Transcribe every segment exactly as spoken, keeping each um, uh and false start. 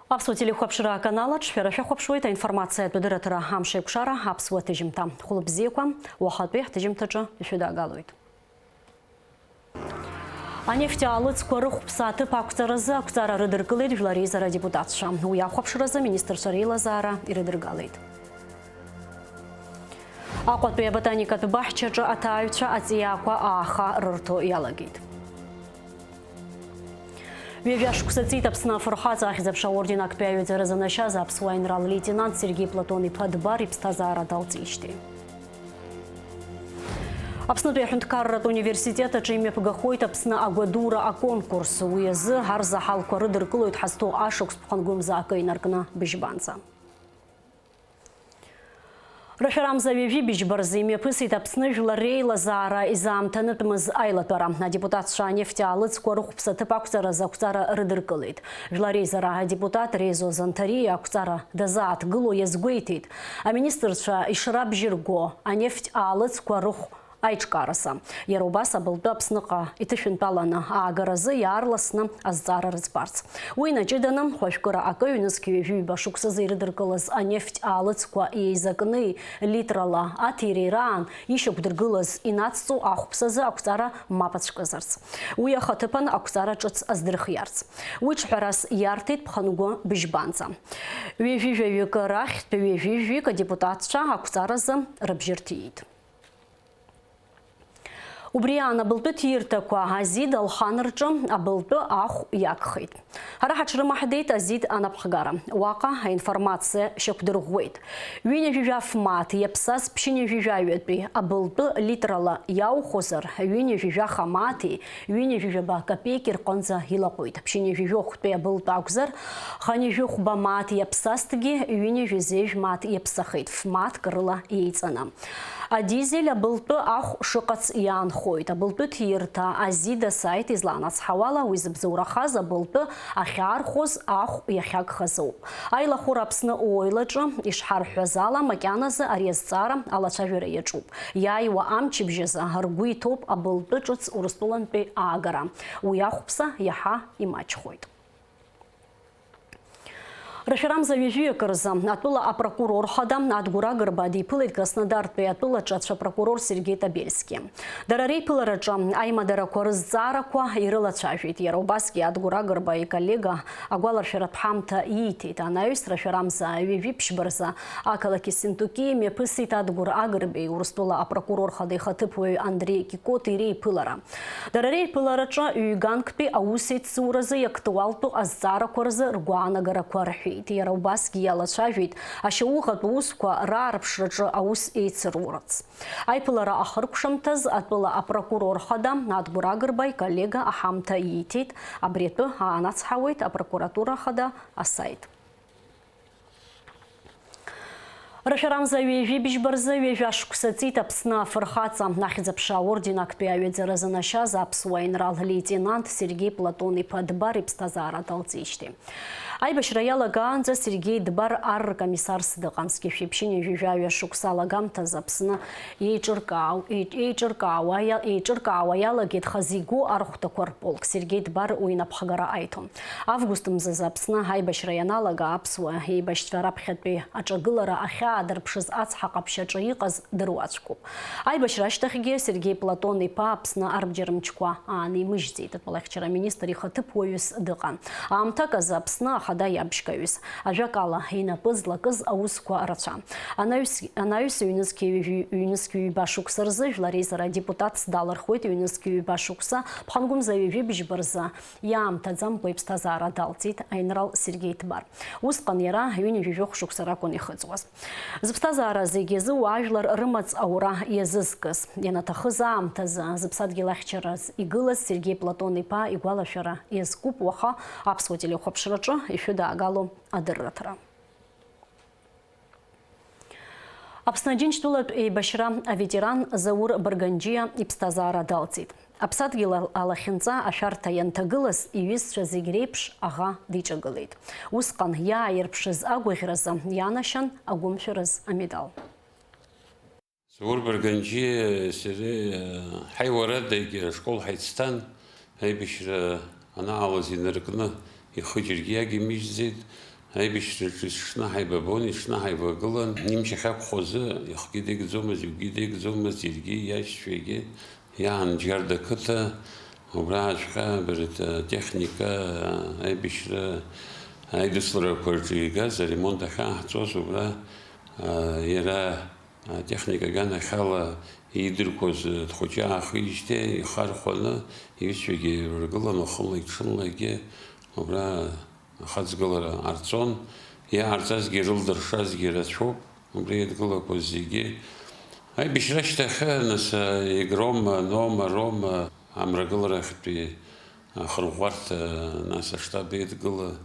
Аԥсуа телехәаԥшра аканал аҿы шәара шәахәаԥшуеит аинформациатә адырраҭара Амшеикәшара аԥсуа ҭыжьымҭа. Хәылбзиақәа, уахатәи ҳҭыжьымҭаҿы ишәыдаагалоит. Анефть аалыҵқәа рыхәԥса аҭыԥ ақәҵаразы ақәҵара рыдыркылеит жәлар реизара адепутатцәа. Уи ахәаԥшразы аминистрцәа реилазаара ирыдыргалеит. Аҟәатәи аботаникатә баҳчаҿы аҭааҩцәа аҵиаақәа ааха рырҭо иалагеит. Ҩажәа шықәса ҵит Аԥсны афырхаҵа ахьӡ-аԥша аорден актәи аҩаӡара занашьаз аԥсуа аинрал леитенант Сергеи Платон-иԥа Дбар иԥсҭазаара далҵижьҭеи. Аԥснытәи аҳәынҭқарратә университет аҿы имҩаԥгахоит Аԥсны агәадура аконкурс. Уи азы ҳарзаҳалқәа рыдыркылоит ҳазҭоу ашықәс ԥхынгәымза акы инаркны быжьбанӡа. Рашәарамза ҩажәи быжьба рзы имҩаԥысит Аԥсны жәлар реилазаара изаамҭанытәмыз аилатәара. Адепутатцәа анефть аалыҵқәа рыхәԥса аҭыԥ ақәҵаразы ақәҵара рыдыркылеит. Жәлар реизара адепутат Резо Занҭариа ақәҵара дазааҭгыло иазгәеиҭеит, аминистрцәа ишрабжьырго анефть аалыҵқәа рыхә аиҿкааразы. Иара убас абылтәы Аԥсныҟа иҭышәынтәаланы аагаразы иаарласны азҵаара рыӡбарц. Уи инаҷыданы, хәажәкыра акы, ҩнызқь ҩажәи ҩба шықәсазы ирыдыркылаз анефть аалыҵқәа еизакны литрала аҭиреираан ишьақәдыргылаз инацҵо ахәԥсазы ақәҵара мап ацәкызарц. Уи ахаҭыԥан ақәҵара ҿыц аздырхиарц. Уи ҿҳәарас иарҭеит ԥхынгәы быжьбанӡа. Ҩажәи жәаҩык рахьтә ҩажәи жәаҩык адепутатцәа ақәҵаразы рыбжьы рҭиит. Убри аан абылтәы ҭирҭақәа Азид Алхан рҿы абылтәы ахә иагхеит. Ҳара ҳаҽрымаҳдеит Азид анапхгара. Уаҟа аинформациа шьақәдырӷәӷәеит. Ҩынҩажәижәаф мааҭ иаԥсаз ԥшьынҩажәижәаҩатәи абылтәы литрала иаухозар, ҩынҩажәижәаха мааҭи ҩынҩажәижәаба капеики рҟынӡа илаҟәуеит. Ԥшьынҩажәижәохәтәи абылтә акәзар, ханижәыхәба мааҭ иаԥсазҭгьы ҩынҩажәи зежә мааҭ иаԥсахеит, ф-мааҭк рыла еиҵаны. Адизель абылтәы ахә шыҟац иаанхоит. Абылтәы ҭирҭа Азид асаит изланацҳауала, уи зыбзоурахаз абылтәы ахьаархәоз ахә иахьагхаз ауп. Аилахәыра Аԥсны Оил аҿы ишҳарҳәаз ала, макьаназы ари азҵаара алацәажәара иаҿуп. Иааиуа амчыбжь азы ргәы иҭоуп абылтәы ҿыц Урыстәылантәи аагара. Уи ахәԥса иаҳа имаҷхоит. Рашәарамза ҩажәиак рзы атәыла апрокурор хада Адгәыр Агрба диԥылеит Краснодартәи атәылаҿы ацәапрокурор Сергеи Табельски. Дара реиԥылараҿы аимадарақәа рызҵаарақәа ирылацәажәеит. Иара убасгьы Адгәыр Агрба иколлега агәаларшәаратә ҳамҭа ииҭеит. Анаҩс рашәарамза ҩажәи ԥшьба рзы ақалақь Ессентуки имҩаԥысит Адгәыр Агрбеи Урыстәыла апрокурор хада ихаҭыԥуаҩ Андреи Кикоти реиԥылара. Дара реиԥылараҿы ҩганктәи аусеицуразы иактуалтәу азҵаарақәа рзы ргәаанагарақәа рҳәеит. Иара убасгьы иалацәажәеит ашьауӷатә усқәа раарԥшраҿы аус еицырурц. Аиԥылара ахыркәшамҭаз атәыла апрокурор хада Адгәыр Агрба иколлега аҳамҭа ииҭеит. Абри атәы аанацҳауеит апрокуратура хада асаит. Рашәарамза ҩажәи быжьба рзы ҩажәа шықәса ҵит Аԥсны афырхаҵа, ахьӡ-аԥша аорден актәи аҩаӡара занашьаз аԥсуа аинрал леитенант Сергеи Платон-иԥа Дбар иԥсҭазаара далҵижьҭеи. Аибашьра иалагаанӡа Сергеи Дбар ар ркомиссарс дыҟан. Зқьи жәшәи ԥшьынҩажәи жәаҩа шықәса алагамҭазы Аԥсны еиҿыркаау-, еи-, еиҿыркаауа иа-, еиҿыркаауа иалагеит хазы игоу архәҭақәа рполк. Сергеи Дбар уи инапхгара аиҭон. Август мзазы Аԥсны аибашьра ианалага, аԥсуа еибашьцәа раԥхьатәи аҿагылара ахьаадырԥшыз ацҳа ҟаԥшь аҿы иҟаз дыруаӡәкуп. Аибашьра ашьҭахьгьы Сергеи Платон-иԥа Аԥсны арбџьар мчқәа аанимыжьӡеит. Атәылахьчара аминистр ихаҭыԥуаҩыс дыҟан. Аамҭак азы Аԥсны ахада иабжьгаҩыс. Ажәакала, инапы злакыз аусқәа рацәан. Анаҩс, анаҩс ҩнызқьи ҩажәи, ҩнызқьи ҩба шықәса рзы Жәлар Реизара адепутатс далырхуеит, ҩнызқьи ҩба шықәса, ԥхынгәымза ҩажәи быжьба рзы иаамҭаӡамкәа иԥсҭазаара далҵит аинрал Сергеи Дбар. Усҟан иара ҩынҩажәи жәохә шықәса ракәын ихыҵуаз. Зыԥсҭазаара зегьы азы уаажәлар рымаҵ аура иазызкыз, ианаҭахыз аамҭазы зыԥсадгьыл ахьчараз игылаз Сергеи Платон-иԥа игәалашәара иазкуп уаха аԥсуа телехәаԥшраҿы ишәыдаагало адырраҭара. Аԥсны Аџьынџьтәылатә еибашьра аветеран Заур Барганџьиа иԥсҭазаара далҵит. Аԥсадгьыл ал-, алахьынҵа ашәарҭа ианҭагылаз, иҩызцәа зегь реиԥш аӷа диҿагылеит. Усҟан иааирԥшыз агәаӷьразы иаанашьан агәымшәараз амедал. Заур Барганџьиа сареи, э, ҳаиуарадагьы ашкол ҳаицҭан, аибашьра анаалаз инаркны ихы џьаргьы иагимыжьӡеит, Аибашьраҿы есҽны ҳаибабон, есҽны ҳаивагылан, имч ахьақәхозы, ихгьы деигӡомызт, игәгьы деигӡомызт, иаргьы, иашьцәагьы. Иаан Џьгьарда қыҭа, убраҵәҟьа абарҭ атехника, аибашьра аидысларақәа рҿы игаз аремонт ахьааҳҵоз, убра, а, иара атехника аганахьала иидырқәоз, дхәыҷы аахижьҭеи ихархәаны, иҩызцәагьы иргылан, уахынлагьы-ҽынлагьы убра ахаҵгылара ҟарҵон, иҟарҵазгьы ирылдыршазгьы рацәоуп, убри еидгылақәоз зегьы. Аибашьра ашьҭахь, нас, Егрома, Нома, Рома, амрагыларахьтәи ахырӷәӷәарҭа, нас, аштаб еидгыла,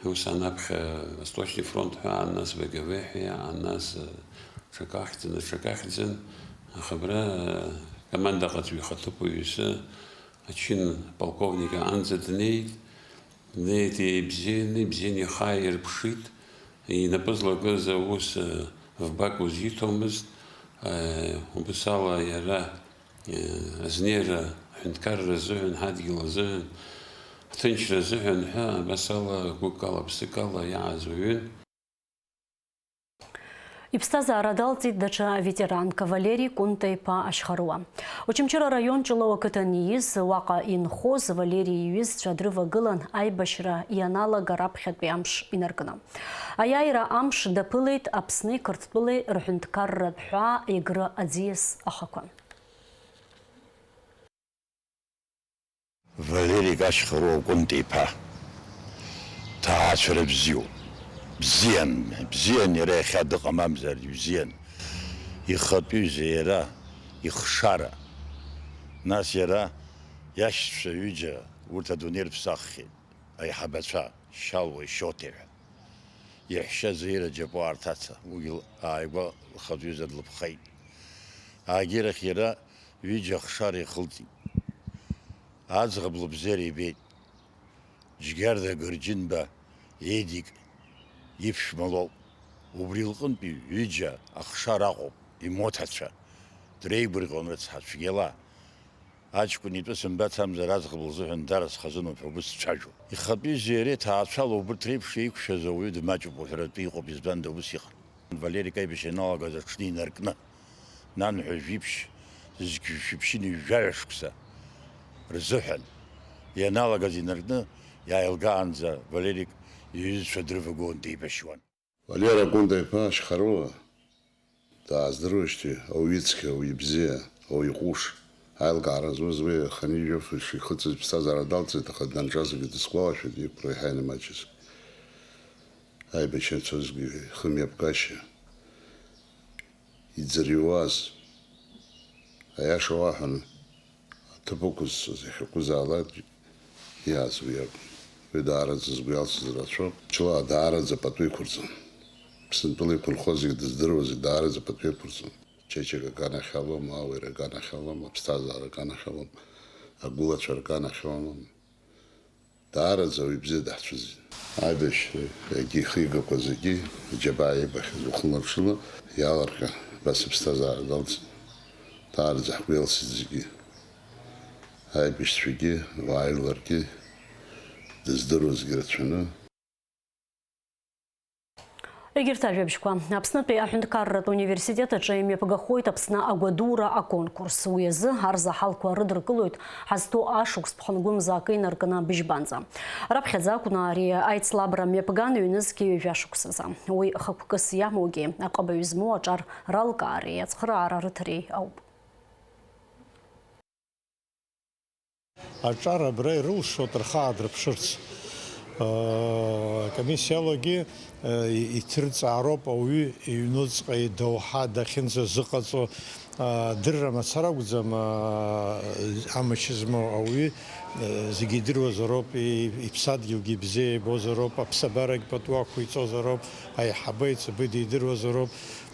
ус анаԥхьа Восточный фронт ҳәа, ан нас В Г В ҳәа, ан нас ҽакы ахьӡын, ҽакы ахьӡын, аха абра командаҟаҵаҩ ихаҭыԥуаҩ иԥсы ачын полковник аҟынӡа днеит. Днеит, еибзианы, ибзианы ихы ааирԥшит. Инапы злакыз аус, э, вбак узиҭомызт. Э, убас ала иара, э, азнеира аҳәынҭқарра азыҳәан, ҳадгьыл азыҳәан, ҳҭынчра азыҳәан ҳәа, абас ала гәыкала, ԥсыкала иааз уаҩын. Иԥсҭазаара далҵит даҽа ветеранк, Валери Кәынта-иԥа Ашьхаруа. Очамчыра араион Ҷлоу ақыҭан ииз, уаҟа инхоз Валери иҩызцәа дрывагылан, аибашьра ианалага раԥхьатәи амш инаркны. Аиааира амш даԥылеит Аԥсни Қырҭтәылеи рҳәынҭқарратә ҳәаа Егры аӡиас ахақәа. Валери Ашьхаруа Кәынта-иԥа, ҭаацәара бзиоуп. Бзиан, бзиан иара, иахьа дыҟам, мамзар ибзиан. Ихатәҩыза иара, ихшара. Нас иара иашьцәа ҩыџьа, урҭ адунеи рыԥсаххьеит, аиҳабацәа, Шьалуеи Шьоҭеи ҳәа. Иаҳәшьа Заира Џьапуаа рҭаца, уигьы ааигәа лхатәҩыза длыԥхеит. Аагьырахь иара ҩыџьа ахшара ихылҵит. Аӡӷаб лыбзиара ибеит. Џьгьарда Гырџьынба Едик иԥшәма лоуп. Убри лҟынтәи ҩыџьа ахшара аҟоуп, имоҭацәа. Дреигәырӷьон рыцҳа, цәгьала. Аҷкәын итәы сымбацамзар, аӡӷаб лзыҳәан дара схазыноуп ҳәа убыс дцәажәон. Ихатәи зеиреи ҭаацәала убырҭ реиԥш еиқәшәаз ауаҩы дмаҷуп уҳәаратәы иҟоуп, избанда убыс иҟан. Валери аибашьра ианалагаз аҽны инаркны, нанҳәа жәиԥшь, зқьи жәшәи ԥшьынҩажәи жәаҩа шықәса рзыҳәан ианалагаз инаркны, иааилгаанӡа Валерик иҩызцәа дрывагылан деибашьуан. Валера Кәынта-иԥа Ашьхаруа дааздыруеижьҭеи ауаҩы цқьа, ауаҩы бзиа, ауаҩы ҟәыш, аилкаара зуаз уи аханижәаф ишихыҵыз иԥсҭазаара далҵит, аха данҿазгьы дысгәалашәоит иқәра еиҳа инымаҷыз. Аибашьра ицозгьы ихымҩаԥгашьа, иӡырҩуаз, аиаша уаҳәаны, аҭыԥ ықәызҵоз иахьакәызаалак иааз уи акәын. Уи даараӡа згәы иалсыз рацәоуп. Ҷлоу даараӡа пату иқәырҵон. Аԥсынтәыла иқәынхо зегьы дыздыруаз, даараӡа пату иқәырҵон. Чечек аганахьалома, ауаҩра аганахьалома, аԥсҭазаара аганахьалома, агәылацәа рганахьалома. Даараӡа ауаҩ бзиа даҳцәыӡит. Аибашьра егьи ихигақәа зегьы, аџьабаа еибахьаз уахынла-ҽынла иаалырҟьан, абас иԥсҭазаара далҵит. Даараӡа ҳгәы иалсит зегьы. Аибашьцәагьы, ауаажәларгьы, дыздыруазгьы рацәаны. Егьырҭ ажәабжьқәа. Аԥснытәи аҳәынҭқарратә университет аҿы имҩаԥгахоит Аԥсны агәадура аконкурс. Уи азы арзаҳалқәа рыдыркылоит ҳазҭоу ашықәс ԥхынгәымза акы инаркны абыжьбанӡа. Раԥхьаӡа акәны ари аицлабра мҩаԥган, ҩнызқьи ҩажәа шықәсазы. Уи хықәкыс иамоугьы, аҟабаҩ змоу аҿар ралкаареи ацхыраара рыҭареи ауп. Аҿар абра ирылшоит рхы аадырԥшырц. Акомиссиалагьы иҭырҵаароуп ауаҩы иҩнуҵҟа идоуҳа дахьынӡазыҟаҵо. Адырра мацара акәӡам, амч змоу ауаҩы зегьы идыруазароуп, иԥсадгьылгьы бзиа ибозароуп, аԥсабарагь пату ақәиҵозароуп, аиҳабы аиҵбы дидыруазароуп.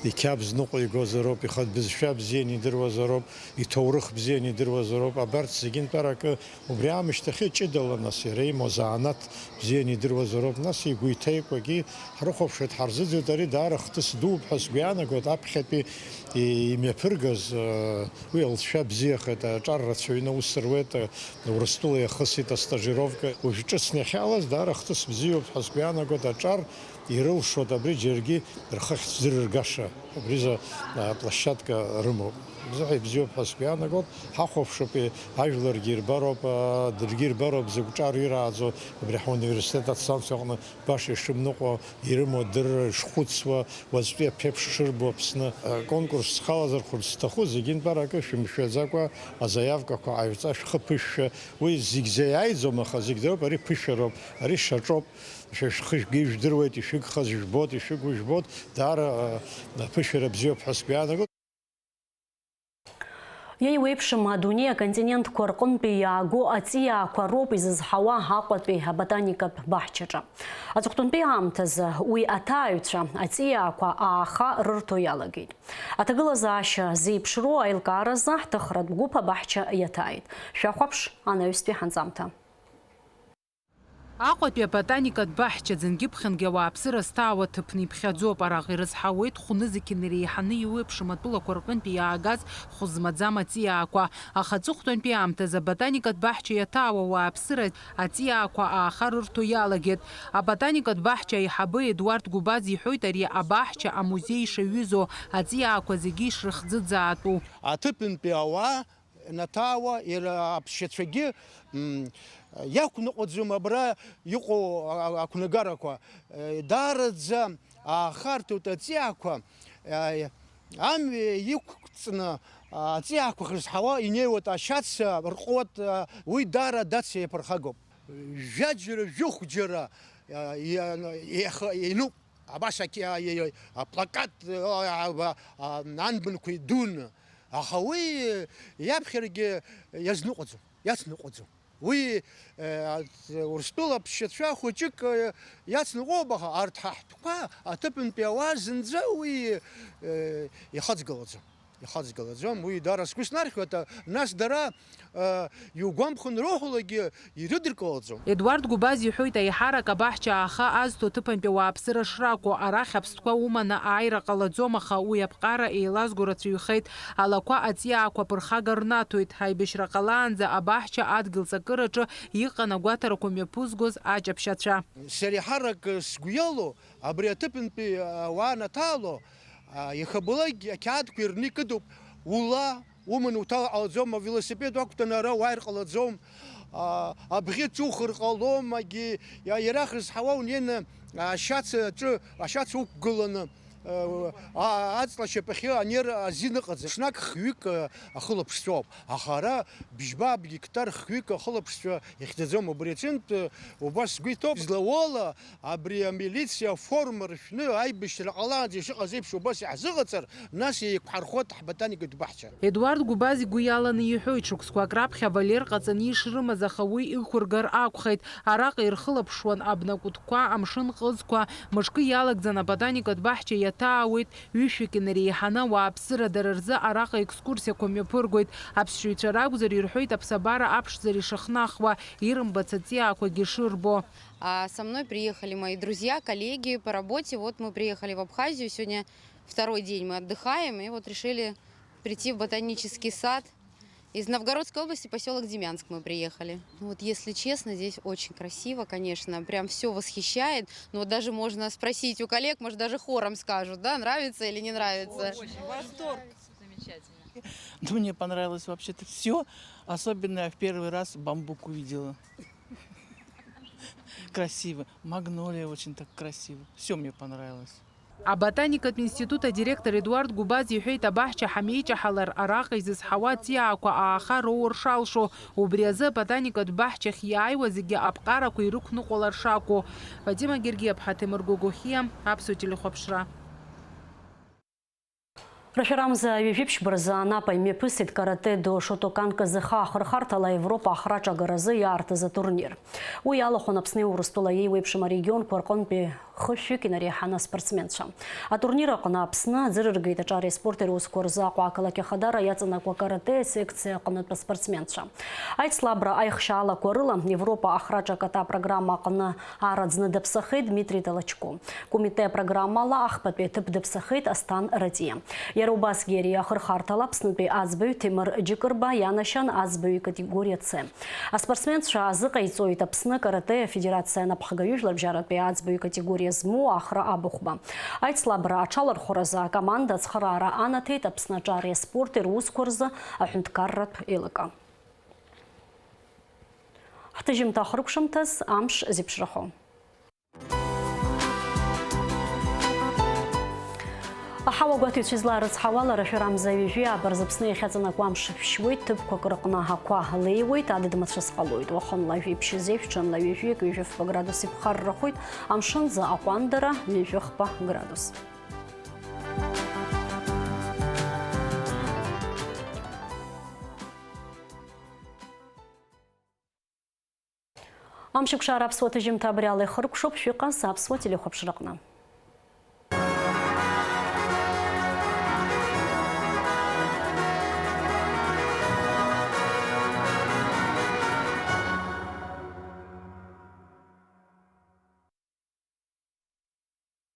Иқьабз ныҟәигозароуп, ихатә бызшәа бзианы идыруазароуп, иҭоурых бзианы идыруазароуп. Абарҭ зегьынтә аракы убри аамышьҭахьы ҷыдала нас иара имоу азанааҭ бзианы идыруазароуп. Нас игәы иҭеикәагьы ҳрыхәаԥшуеит, ҳарзыӡырҩуеит, ари даара хҭыс дууп ҳәа сгәы иаанагоит. Аԥхьатәи и-, имҩаԥыргаз, э, уи алҵшәа бзиахеит, аҿар рацәаҩны аус руеит, э, Урыстәыла иахысит астажировка. Уажә ҿыцны иахьалаз даара хҭыс бзиоуп ҳәа сгәы иаанагоит, аҿар ирылшоит абри џьаргьы рхы ахьӡырыргаша. Абризы, а, площадка рымоуп. Бзиа ибзиоуп ҳәа сгәы иаанагоит. Ҳахәаԥшуп, и-, ажәларгьы ирбароуп, а, даргьы ирбароуп зыгәҿар ирааӡо абри ҳуниверситет аҭӡамц аҟны баша ишымныҟәо, ирымоу адырра ишхәыцуа, уаҵәтәи аԥеиԥш шырбо Аԥсны. А, конкурс схалазар хәыҷ сҭаху, зегьынтә аракы шәымшәаӡакәа азаиавкақәа ҟаиҵа, шәхы ԥышәшәа. Уи зегь зеиааиӡом, аха зегь дыроуп, ари ԥышәароуп, ари шьаҿоуп. Шәа шәхы шәгеи жәдыруеит, ишәыгхаз жәбоит, ишәыгу жәбоит, даара, а, аԥышәара бзиоуп ҳәа сгәы иаанагоит. Иеиуеиԥшым адунеи аконтинентқәа рҟынтәи иааго аҵиаақәа роуп изызҳауа Аҟәатәи аботаникатә баҳчаҿы. Аҵыхәтәантәи аамҭазы уи аҭааҩцәа аҵиаақәа ааха рырҭо иалагеит. Аҭагылазаашьа зеиԥшроу аилкааразы ҳҭыхратә гәыԥ абаҳча иаҭааит. Шәахәаԥш анаҩстәи ҳанҵамҭа. Аҟәатәи аботаникатә баҳча ӡынгьы-ԥхьынгьы ауааԥсыра зҭаауа ҭыԥны иԥхьаӡоуп. Араҟа ирызҳауеит хәнызқьны иреиҳаны иуеиԥшым атәылақәа рҟынтәи иаагаз хәы змаӡам аҵиаақәа. Аха аҵыхәтәантәи аамҭазы аботаникатә баҳча иаҭаауа ауааԥсыра аҵиаақәа ааха рырҭо иалагеит. Аботаникатә баҳча аиҳабы Едуард Гәыбаз иҳәоит, ари абаҳча амузеи ишаҩызоу, аҵиаақәа зегьы ишрыхӡыӡаатәу. Аҭыԥантәи ауаа наҭаауа, иара аԥсшьацәагьы, м, иақәныҟәаӡом абра иҟоу а-, а-, ақәнагарақәа. Э, даараӡа аахарҭоит аҵиаақәа, э, амҩа иқәҵны, а, аҵиаақәа хызҳауа инеиуеит, ашьац, а, рҟәуеит, а, уи даара адацәа иаԥырхагоуп. Жәаџьара, жәохәџьара, а, иа-, иаха-, инуп. Абас ақьи-, а, иа-, иа-, аплакат, а, а, а, анбанқәа идуны. Аха уи иаԥхьарагьы иазныҟәаӡом, иацныҟәаӡом. Уи, э, Урыстәыла аԥсшьацәа хәыҷык, э, иацныҟәоуп, аха арҭ ҳа ҳтәқәа аҭыԥантәи ауаа зынӡа уи, э, ихаҵгылаӡом, ихаҵгылаӡом. Уи дара сгәы снархьуеит, а, нас дара, э, иугәамԥхо анроуҳәалакгьы ирыдыркылаӡом. Едуард Гәыбаз иҳәоит, аиҳарак абаҳча ааха азҭо аҭыԥантәи ауааԥсыра шракәу, арахь аԥстәқәа уманы ааира ҟалаӡом, аха уи аԥҟара еилазго рацәаҩхеит. Алақәа аҵиаақәа ԥырхага рнаҭоит. Аибашьра ҟалаанӡа абаҳча адгьыл ҵакыраҿы иҟан агәаҭарақәа мҩаԥызгоз аҷаԥшьацәа. Сара еиҳарак сгәы иалоу, абри аҭыԥантәи ауаа анаҭаало, а, иахьабалак ақьаадқәа ирны икыдуп, ула, уманы уҭала ҟалаӡом, авелосипед уақәтәаны ара уааир ҟалаӡом, а, абӷьы ҿухыр ҟалом, агьи, иа-, иара хызҳауа унеины, а, ашьац аҿы, ашьац уқәгыланы, а, а, аҵла ашьапахьы анер азин ыҟаӡам. Ҽнак хҩык, а, ахылаԥшцәоуп. Аха ара бжьба-бгьы гектар хҩык ахылаԥшцәа ихьӡаӡом. Убри аҿынтә, а, убас сгәы иҭоуп, злауала абри амилициа аформа ршәны аибашьра ҟалаанӡа ишыҟаз еиԥш убас иаҳзыҟаҵар, нас еиқәҳархоит ҳботаникатә баҳча. Едуард Гәыбаз игәы иаланы иҳәоит, шықәсқәак раԥхьа Валер ҟаҵаны ишрымаз, аха уи иқәыргар акәхеит. Араҟа ирхылаԥшуан абнакәытқәа, амшын ҟызқәа, мышкы иалагӡан аботаникатә баҳча иаҭаауеит, ҩышәҩык инареиҳаны ауааԥсыра дара рзы араҟа екскурсиақәа мҩаԥыргоит. Аԥсшьаҩцәа ракәзар, ирҳәоит аԥсабара аԥшӡара ишахнахуа, ирымбац аҵиаақәагьы шырбо. А со мной приехали мои друзья, коллеги по работе. Вот мы приехали в Абхазию. Сегодня второй день мы отдыхаем. И вот решили прийти в ботанический сад. Из Новгородской области, поселок Демянск мы приехали. Вот, если честно, здесь очень красиво, конечно. Прям все восхищает. Ну, вот даже можно спросить у коллег, может, даже хором скажут, да, нравится или не нравится. Очень. Восторг. Замечательно. Ну, мне понравилось вообще-то все, особенно я в первый раз бамбук увидела. Красиво. Магнолия очень так красиво. Все мне понравилось. Аботаникатә институт адиректор Едуард Гәыбаз иҳәеит, абаҳча ҳамеиҷаҳалар, араҟа изызҳауа аҵиаақәа ааха роур шалшо. Убри азы аботаникатә баҳчахь иааиуа зегьы аԥҟарақәа ирықәныҟәалар шакәу. Фатима Гергиаԥҳа, Ҭемыр Гогохиа, Аԥсуа телехәаԥшра. Рашәарамза ҩажәи ԥшьба рзы Анапа имҩаԥысит каратэ-до Шотокан Казы-Ха ахырхарҭала Европа ахраҿагаразы иаартыз атурнир. Уи иалахәын Аԥсни Урыстәылеи еиуеиԥшым арегионқәа рҟынтәи хышәҩык инареиҳаны аспортсменцәа. Атурнир аҟны Аԥсны аӡы рыргеит аҿареи аспорти русқәа рзы Аҟәа ақалақь Ахадара иаҵанакуа каратэ асекциа аҟнытә аспортсменцәа. Аицлабра аихшьаалақәа рыла Европа ахраҿа аката апрограмма аҟны араӡны дыԥсахеит Дмитри Толочко. Кумите апрограммала ахԥатәи аҭыԥ дыԥсахеит Асҭан Ратиа. Иара убасгьы ари ахырхарҭала Аԥснытәи аӡбаҩ Ҭемыр Џьыкырба ианашьан аӡбаҩ икатегориа Ц. Аспортсменцәа азыҟаиҵоит Аԥсны каратэ афедерациа анапхгаҩы жәларбжьаратәи аӡбаҩ икатегориа змоу Ахра Абыхәба. Аицлабра аҽалархәразы акоманда ацхыраара анаҭеит Аԥсны аҿареи аспорти русқәа рзы аҳәынҭқарратә еилакы. Ҳҭыжьымҭа ахыркәшамҭаз амш зеиԥшрахо. Аҳауа гәаҭаҩцәа излаарыцҳауа, лара шәарамза ҩажәи ааба рзы Аԥсны иахьаҵанакуа амш шәшьуеит, ҭыԥқәак рыҟны ақәа леиуеит, адыд-мацәыс ҟалоит. Уахынла жәиԥшь зеижә, ҽынла ҩажәиак, ҩажәи фба градус иԥхаррахоит, амшынӡы аҟәандара ҩажәи хԥа градус. Амшықәшара аԥсуа ҭыжьымҭа абри ала ихыркәшоуп, шәыҟаз аԥсуа телехәаԥшраҟны.